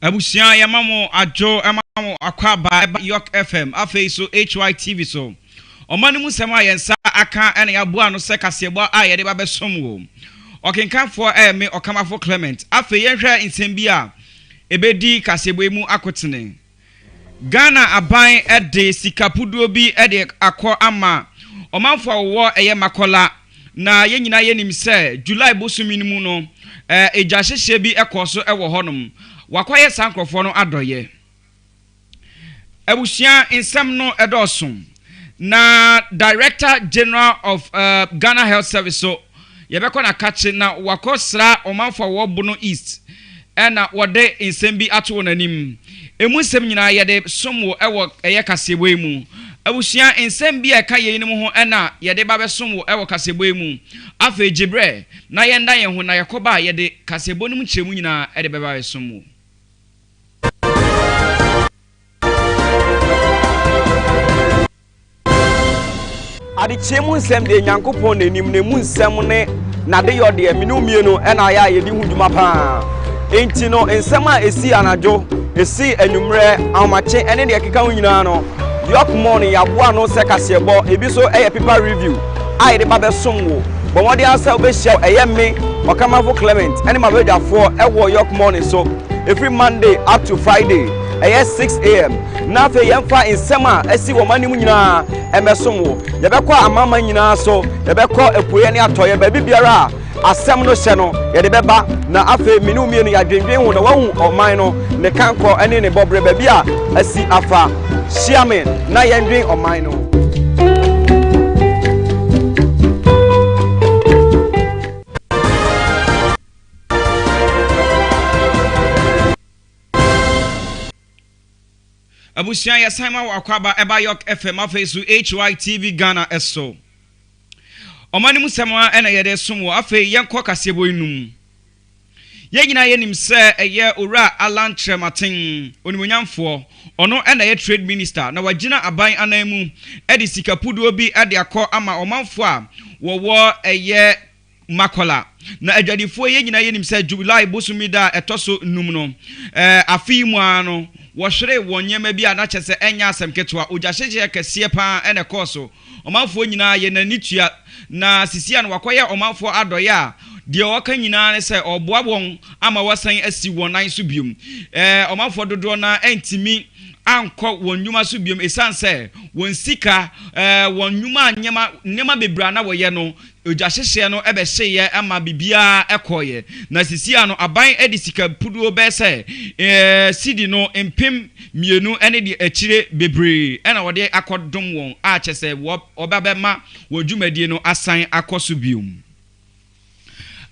Abusua yɛma mo adwo ɛma mo akwaaba ɛba York FM afei so HYTV so. Ɔman no mu nsɛm a yɛn nsa aka ɛna yɛaboa ano sɛ kaseɛbɔ a yɛde ba bɛsom wo. Ɔkenkanfoɔ ɛyɛ me Ɔkamafo Clement. Afei yɛnhwɛ nsɛm bi a ɛbɛdi kaseɛbɔ yi mu akotene. Ghana aban de sika puduo bi de akɔ ama ɔmanfoɔ a wɔwɔ ɛyɛ Makola na yɛn nyinaa yɛnim sɛ July bosome no mu no egya hyehyeɛ bi kɔɔ so wɔ hɔnom. Wakɔyɛ saa nkorɔfoɔ no adɔeɛ. Abusua nsɛm no dɔɔso. Na Director General of Ghana Health Service so yɛbɛkɔ n'akakye na wakɔ sra ɔmanfo a wɔwɔ Bono East na wɔde nsɛm bi ato wɔn anim. Emu nsɛm nyinaa yɛde som wo wɔ ɛyɛ kaseɛbɔ yi mu. Abusua nsɛm bi a ɛka yeinom ho na yɛde ba bɛsom wo wɔ kaseɛbɔ yi mu. Afei gye berɛ na yɛnda yɛn ho na yɛkɔba a yɛde kaseɛbɔ no mu nkyerɛmu nyinaa de bɛba bɛsom wo. Adekyeɛ mu nsɛm deɛ Nyankopɔn na nim, na emu nsɛm ne n'adeyɔ deɛ, me ne wo mmienu na ayɛ a yɛdi ho dwuma paa. Enti no, nsɛm a ɛsii anadwo, ɛsii anwummerɛ, ahomakye ne deɛ ɛkeka ho nyinaa no, York Mall no yɛaboa ano sɛ kaseɛbɔ, ebi nso yɛ paper review a yɛde ba bɛsom wo. Bɔ mmɔden ara sɛ wobɛhyia ɛyɛ me, Ɔkamafo Clement, ne m'abadwafoɔ wɔ York Mall no so. Ɛfiri Monday up to Friday, ɛyɛ 6am. Na afei yɛmfa nsɛm a asi wɔ ɔman no mu nyinaa mmɛsom wo. Yɛbɛkɔ amanaman nyinaa so, yɛbɛkɔ apueɛ ne atɔeɛ, baabi biara a asɛm no hyɛ no, yɛde bɛba. Na afei me ne wo mmienu yɛadwendwen ho na woahu ɔman no ne kankɔ ne ne bɔberɛ, baabi a asi afa. Hyia me na yɛndwen ɔman no ho. Abusua yɛsan ma wɔ akwaaba ɛba York FM afei so HYTV Ghana ɛso. Ɔman no mu sɛm a ɛna yɛde som wɔ afei yɛnkɔ kaseɛbɔ yi no mu. Yɛn nyinaa yɛnim sɛ ɛyɛ Owura Allan Kyerematen, onimuonyamfoɔ, ɔno na ɛyɛ Trade Minister na wagyina aban anan mu de sika puduo bi de akɔ ama ɔmanfoɔ a wɔwɔ ɛyɛ Makola. Na adwadifoɔ yɛn nyinaa yɛnim sɛ July bosome da a ɛtɔ so num no, afe yi mu ara no, wɔhweree wɔn nneɛma bi a na kyerɛ sɛ ɛnyɛ asɛm ketewa. Ogya hyehyeɛ kɛseɛ pa ara na ɛkɔɔ so. Ɔmanfoɔ nyinaa yɛn ani tua. Na sisi a no wakɔyɛ ɔmanfoɔ adɔeɛ a, deɛ ɔka nyinaa ne sɛ ɔreboa wɔn ama wɔasan asi wɔn nan so biom. Ɔmanfoɔ dodoɔ no ara antumi ankɔ wɔn nnwuma so biom ɛsiane sɛ wɔn sika, wɔn nnwuma a nneɛma, nneɛma bebree a na wɔyɛ no, Ogya hyehyeɛ no bɛhyeeɛ ma biribiara kɔeɛ. Na seesei ano aban de sika puduo bɛyɛ sɛ sidi no 2000 ne deɛ akyire bebree na wɔde akɔdom wɔn a kyerɛ sɛ wɔba bɛma wɔn dwumadie no asan akɔ so bio.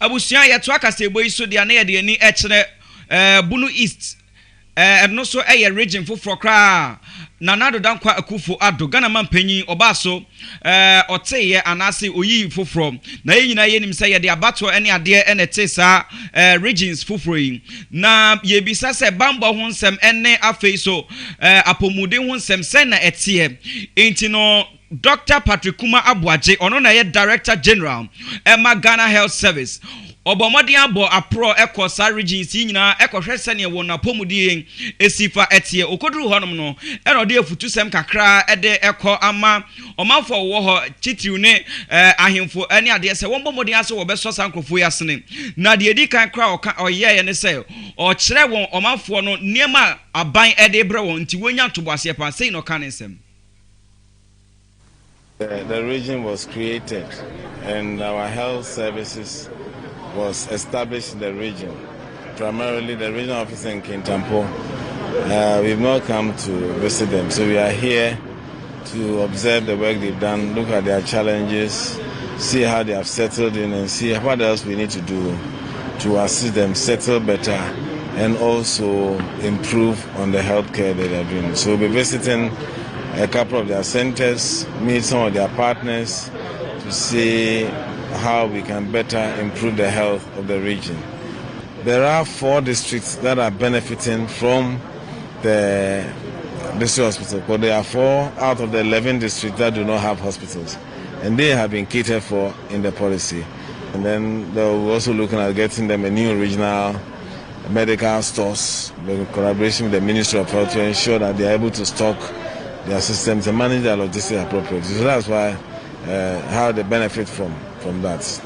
Abusua, yɛtoa kaseɛbɔ yi so deɛ na yɛde ani kyerɛ Bono East. Ɛno nso yɛ region foforɔ koraa. Nana Addo Dankwa Akufo Addo, Ghana manpanyin, ɔbaa so, ɔteeɛ anaase ɔyii foforɔ. Na yɛn nyinaa yɛnim sɛ yɛde abatoɔ ne adeɛ na ɛtee saa regions foforɔ yi. Na yɛbisa sɛ bammɔ ho nsɛm ne afei so apɔmuden ho nsɛm sɛn na ɛteɛ. Nti no Dɔkta Patrick Kumah Aboagye, ɔno na ɛyɛ Director General ma Ghana Health Service. Ɔbɔ mmɔden abɔ aporɔ kɔ saa regions yi nyinaa kɔhwɛ sɛdeɛ wɔn apɔmuden si fa teɛ. Ɔkɔduruu hɔnom no, ɛna ɔde afutusɛm kakra de kɔ ama ɔmanfoɔ a wɔwɔ hɔ, titiriw ne ahemfo ne adeɛ sɛ wɔmmɔ mmɔden ara sɛ wɔbɛsɔ saa nkurɔfoɔ yi asene. Na deɛ ɛdi kan koraa a ɔka ɔyɛeɛ ne sɛ ɔkyerɛɛ wɔn ɔmanfoɔ no nneɛma a aban de rebrɛ wɔn nti wɔnya ntoboaseɛ pa. Sei na ɔkaa ne nsɛm. The, the region was created and our health services was established in the region, primarily the regional office in Kintampo. Uh, we've not come to visit them, so we are here to observe the work they've done, look at their challenges, see how they have settled in, and see what else we need to do to assist them settle better and also improve on the healthcare that they're doing. So we'll be visiting a couple of their centers, meet some of their partners to see how we can better improve the health of the region. There are four districts that are benefiting from the district hospital, but there are four out of the 11 districts that do not have hospitals, and they have been catered for in the policy. And then we're also looking at getting them a new regional medical stores in collaboration with the Ministry of Health to ensure that they are able to stock their systems and manage their logistics appropriately. So that's why uh, how they benefit from, from that.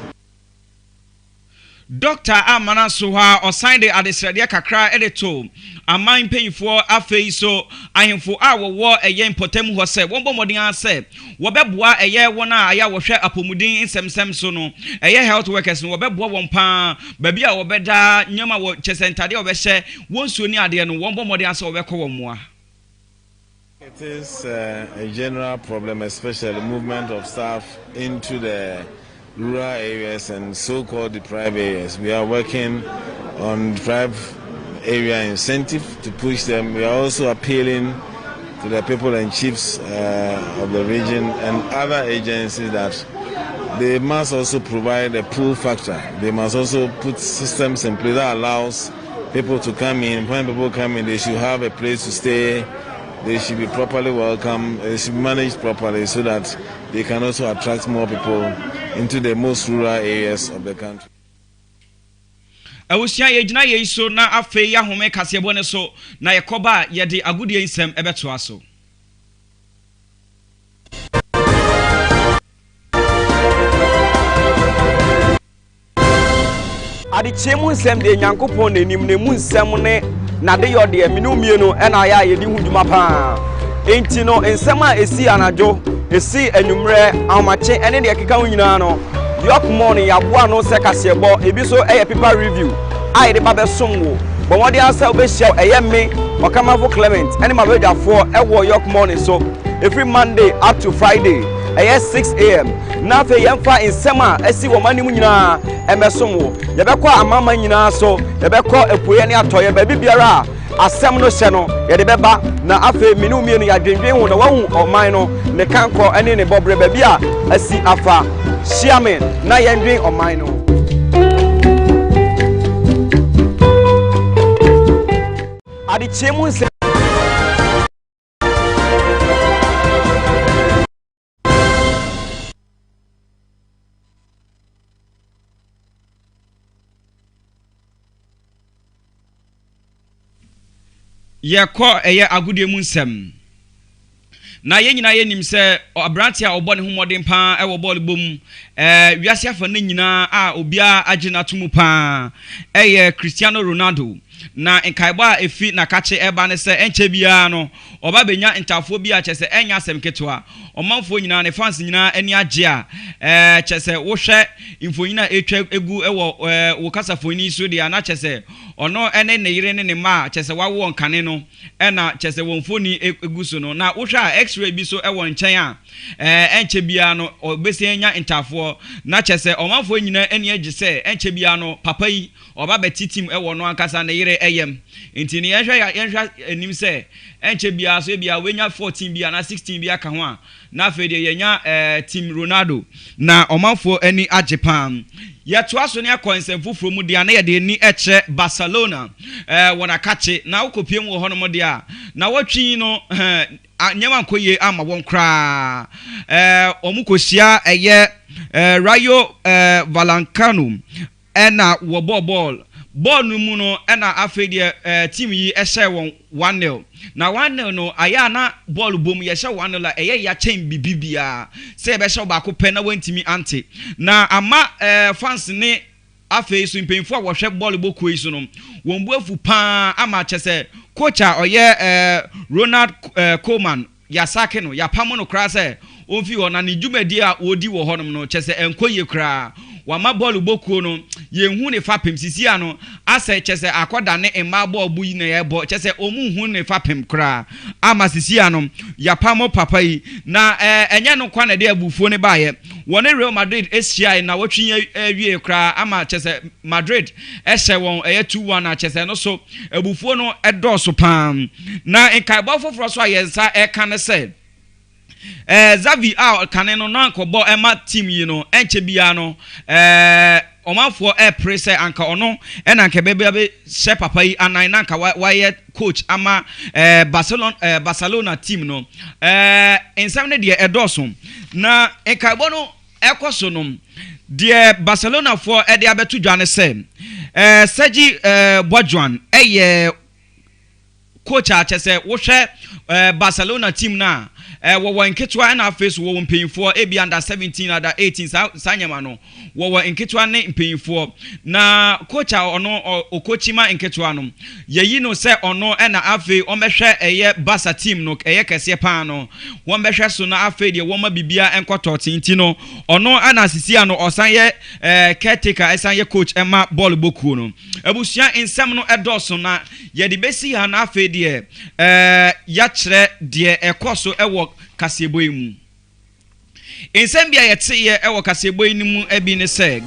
Dɔkta Amana so hɔ a ɔsan de adesrɛdeɛ kakra de to aman mpanyinfoɔ afei so ahemfo a wɔwɔ ɛyɛ mpɔtam hɔ sɛ wɔmbɔ mmɔden ara sɛ wɔbɛboa ɛyɛ wɔn a ayɛ a wɔhwɛ apɔmuden nsɛmsɛm so no ɛyɛ health workers no wɔbɛboa wɔn paa baabi a wɔbɛda nneɛma wɔ kyɛ sɛ ntadeɛ a wɔbɛhyɛ wɔn nsuo ne adeɛ no wɔmbɔ mmɔden ara sɛ wɔbɛkɔ wɔn mmoa. It is uh, a general problem, especially movement of staff into the rural areas and so-called deprived areas. We are working on deprived area incentive to push them. We are also appealing to the people and chiefs uh, of the region and other agencies that they must also provide a pull factor. They must also put systems in place that allows people to come in. When people come in, they should have a place to stay. They should be properly welcomed. They should be managed properly so that they can also attract more people into the most rural areas of the country. Abusua yɛgyina yei so na afei yɛahome kaseɛbɔ no so na yɛkɔba a yɛde agodie nsɛm ɛbɛtoa so. Adekyeɛ mu nsɛm deɛ Nyankopɔn na nim, na emu nsɛm ne n'adeyɔ deɛ me ne wo mmienu na ayɛ a yɛdi ho dwuma paa. Enti no nsɛm a ɛsii anadwo, ɛsii anwummerɛ, ahomakye ne deɛ ɛkeka ho nyinaa no, York Morning yɛaboa ano sɛ kaseɛbɔ, ebi nso yɛ paper review a yɛde ba bɛsom wo. Bɔ mmɔden ara sɛ wobɛhyia ɛyɛ me, Ɔkamafo Clement ne m'abadwafoɔ wɔ York Morning so ɛfiri Monday up to Friday ɛyɛ 6am. Na afei yɛmfa nsɛm a asi wɔ ɔman no mu nyinaa mmɛsom wo. Yɛbɛkɔ amanaman nyinaa so, yɛbɛkɔ apueɛ ne atɔeɛ, baabi biara a asɛm no hyɛ no, yɛde bɛba. Na afei me ne wo mmienu yɛadwendwen ho na woahu ɔman no, ne kankɔ ne ne bɔberɛ, baabi a asi afa. Hyia me na yɛndwen ɔman no ho. Adekyeɛ mu nsɛm. Yɛkɔ ɛyɛ agodie mu nsɛm. Na yɛn nyinaa yɛnim sɛ aberante a ɔbɔ ne ho mmɔden paa wɔ bɔɔl bɔ mu ɛɛ wiase afa no nyinaa a obiara agye no ato mu paa ɛyɛ Cristiano Ronaldo. Na nkaebɔ a efi n'akakye ɛba ne sɛ ɛnkyɛ biara no Ɔba bɛnya ntaafoɔ bi a kyerɛ sɛ ɛnyɛ asɛm ketewa. Ɔmanfoɔ nyinaa, ne fans nyinaa ani agye a ɛɛ kyerɛ sɛ wohwɛ mfonyin a ɛretwa gu wɔ ɛɛ wo kasafonyin yi so deɛ a na kyerɛ sɛ ɔno ne ne yere ne ne mma a kyerɛ sɛ wawo wɔn kane no na kyerɛ sɛ wɔn mfoni gu so no. Na wohwɛ a x-ray bi so wɔ nkyɛn a ɛɛ ɛnkyɛ biara no ɔbɛsan anya ntaafoɔ. Na kyerɛ sɛ ɔmanfoɔ nyinaa ani agye sɛ ɛnkyɛ biara no papa yi Ɔba bɛtetem wɔ ɔno ankasa ne yere yam. Nti no yɛnhwɛ yɛnhwɛ anim sɛ ɛnkyɛ biara so ebia wobɛnya 14 bi anaa 16 bi aka ho a, na afei deɛ yɛanya eh, Team Ronaldo. Na ɔmanfoɔ ani agye paa. Yɛtoa so ne akɔ nsɛm foforɔ mu deɛ a na yɛde ani kyerɛ Barcelona eh, wɔn akakye. Na wokɔpie mu wɔ hɔnom deɛ a, na wɔtwe yi no eh, nneɛma nkɔ yie amma wɔn koraa. Eh, wɔn kɔhyia ɛyɛ eh, Rayo eh, Vallecano Ɛna wɔbɔɔ bɔɔl. Bɔɔl no mu no ɛna afei deɛ ɛɛ team yi hyɛɛ wɔn one nil. Na one nil no ayɛ a na bɔɔl bɔ mu yɛhyɛ one nil a ɛyɛ ya kyɛn bibi biara sɛ yɛbɛhyɛ wo baako pɛ na wantumi ante. Na ama ɛɛ fans ne afei so mpanyinfoɔ a wɔhwɛ bɔɔl bɔ kuo yi so no wɔn bo afu paa ama kyɛ sɛ coach a ɔyɛ ɛɛ Ronald ɛɛ Koeman Yɛasake no, yɛapamo no koraa sɛ ɔmfi hɔ, na ne dwumadie a ɔredi wɔ hɔnom no, kyerɛ sɛ ɛnkɔ yie koraa. Wama bɔɔlobɔ kuo no, yɛnhu ne fapem. Sisi ano, asɛ kyerɛ sɛ akɔdane mmaa bɔɔlbo yi na yɛrebɔ, kyerɛ sɛ wɔnhu ne fapem koraa. Ama sisi ano, yɛapamo papa yi. Na ɛnyɛ ɛno nko ara na ɛde abufuo no baeɛ. Wɔne Real Madrid hyiae nnawɔtwe yi awieeɛ koraa ama kyerɛ sɛ Madrid hyɛ wɔn ɛyɛ 2-1 a kyerɛ sɛ ɛno so abufuo no dɔɔso paa. Na nkaebɔ foforɔ nso a yɛn nsa reka ne sɛ, ɛɛ Xavi a kane no na ankɔbɔ ɛma team yi no, ɛnkyɛ biara no ɛɛ ɔmanfoɔ ɛrepere sɛ anka ɔno ɛna anka ɛbɛba bɛhyɛ papa yi anan na anka wayɛ coach ama ɛɛ Barcelona ɛɛ Barcelona team no. Ɛɛ nsɛm no deɛ ɛdɔɔso. Na nkaebɔ no. Ɛkɔ so no, deɛ Barcelonafoɔ de abɛto dwa ne sɛ, Sergi Barjuan yɛ coach a kyɛ sɛ wohwɛ Barcelona team no a, wɔwɔ nketewa ɛna afei so wɔwɔ mpanyinfoɔ, ebi under 17, under 18, saa saa nneɛma no. Wɔwɔ nketewa ne mpanyinfoɔ. Na coach a ɔno ɔkɔkyi ma nketewa no, yɛyi no sɛ ɔno ɛna afei ɔmmɛhwɛ ɛyɛ Barca team no, ɛyɛ kɛseɛ paa no. Wɔmmɛhwɛ so na afei deɛ wɔma biribiara nkɔ tɔɔte nti no, ɔno ɛna sisi ano ɔsan yɛ caretaker, ɛsan yɛ coach ɛma bɔɔl bɔ kuo no. Abusua, nsɛm no ɛdɔɔso na yɛde bɛsi ha na afei deɛ yɛakyerɛ deɛ ɛkɔ so ɛwɔ kaseɛbɔ yi mu. Nsɛm bi a yɛteeɛ ɛwɔ kaseɛbɔ yi no mu bi ne sɛ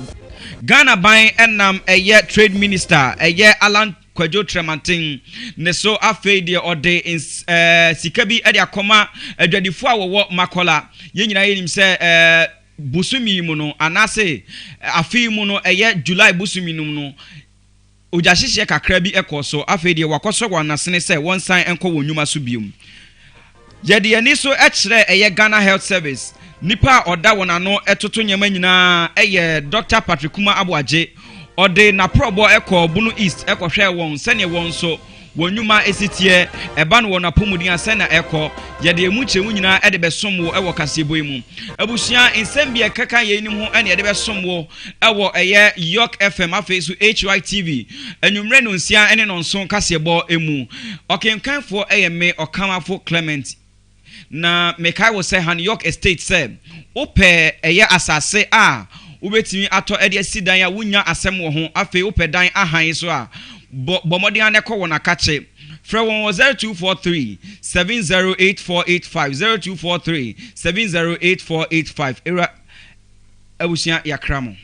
Ghana ban ɛnam ɛyɛ Trade Minister, ɛyɛ Alan Kwadwo Kyerematen ne so, afei deɛ ɔde sika bi de akɔma adwadifoɔ a wɔwɔ Makola. Yɛn nyinaa yɛnim sɛ bosome yi mu no anaasɛ afe yi mu no, ɛyɛ July bosome no mu no, ogya hyehyeɛ kakra bi kɔɔ so. Afei deɛ wakɔsɔ wɔn asene sɛ wɔnsan nkɔ wɔn nnwuma so biom. Yɛde ani so kyerɛ ɛyɛ Ghana Health Service, nipa a ɔda wɔn ano toto nneɛma nyinaa ɛyɛ Dr Patrick Kuma Aboagye. Ɔde n'aporɔbɔ kɔɔ Bono East kɔhwɛɛ wɔn sɛneɛ wɔn nso wɔn nnwuma esi teɛ, ɛba no wɔn apɔmuden a sɛnea ɛkɔ. Yɛde emu nkyerɛmu nyinaa ɛde bɛsom wo ɛwɔ kaseɛbɔ yi mu. Abusua, nsɛm bi a ɛkeka yɛn nim ho ɛna yɛde bɛsom wo ɛwɔ ɛyɛ York FM, afei so HYTV, anwummerɛ 6:30 ne 7:00 kaseɛbɔ emu. Ɔkenkanfoɔ ɛyɛ me, Ɔkamafo Clement, na mekae wo sɛ Han York Estate, sɛ wopɛ ɛyɛ asase a wobɛtumi atɔ de asi dan a wonya asɛm wɔ ho, afei wopɛ dan ahan so a, bɔ bɔ mmɔden a na ɛkɔ wɔn akakye. Frɛ wɔn wɔ 0243 708485, 0243 708485. Ewura, abusua, yɛakra mo.